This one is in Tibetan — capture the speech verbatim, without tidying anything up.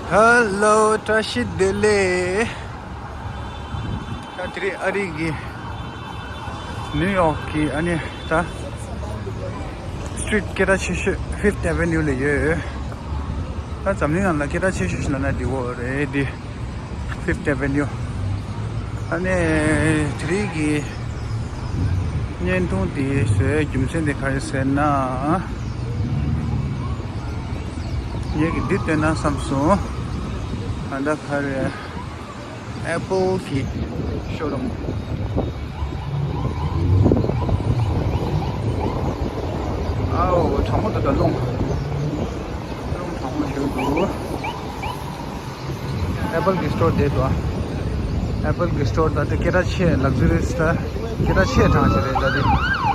Hello, བཀྲ་ཤིས་བདེ་ལེགས། ད་དེ་རིང་ཨ་རི་གི་ནིའུ་ཡོག་གི་ཨ་ནི་ད་སི་ཊི་རིཊ་སྐད་གྲགས་ཆེ་ཤོས་ཕིཕ་ཨེ་ཝེ་ནིའུ་ལ་ཡོད། ད་འཛམ་གླིང་ནང་ལ་སྐད་གྲགས་ཆེ་ཤོས་ཤིག་ལབ་ན་འདི་བོ་རེད། འདི་ཕིཕ་ཨེ་ཝེ་ནིའུ། ཨ་ནི་དེ་རིང་གི་བརྙན་ཐུང་འདི་བཟོས་རྒྱུ་མཚན་དེ་ག་རེ་ཟེར་ན། ངས་ཀྱི་འདི་སྟོན་ན་བསམ་སོང་། ད་ལྟ་ག་རེ། ཨེ་པལ་གྱི་ཤོ་རུམ། ཨའོ་གྲང་མོ་འདུག་ད་རླུང་། རླུང་གྲང་མོ་ཞིག་འདུག་ཨེ་པལ་གྱི་སི་ཊོར་དེ་འདུག་ཨེ་པལ་གྱི་སི་ཊོར་ད་ལྟ་སྐད་གྲགས་ཆེ། ལག་ཛི་རི་ཡས་ད་སྐད་གྲགས་ཆེ་གྲས་ཤིག་རེད་ད་དེ།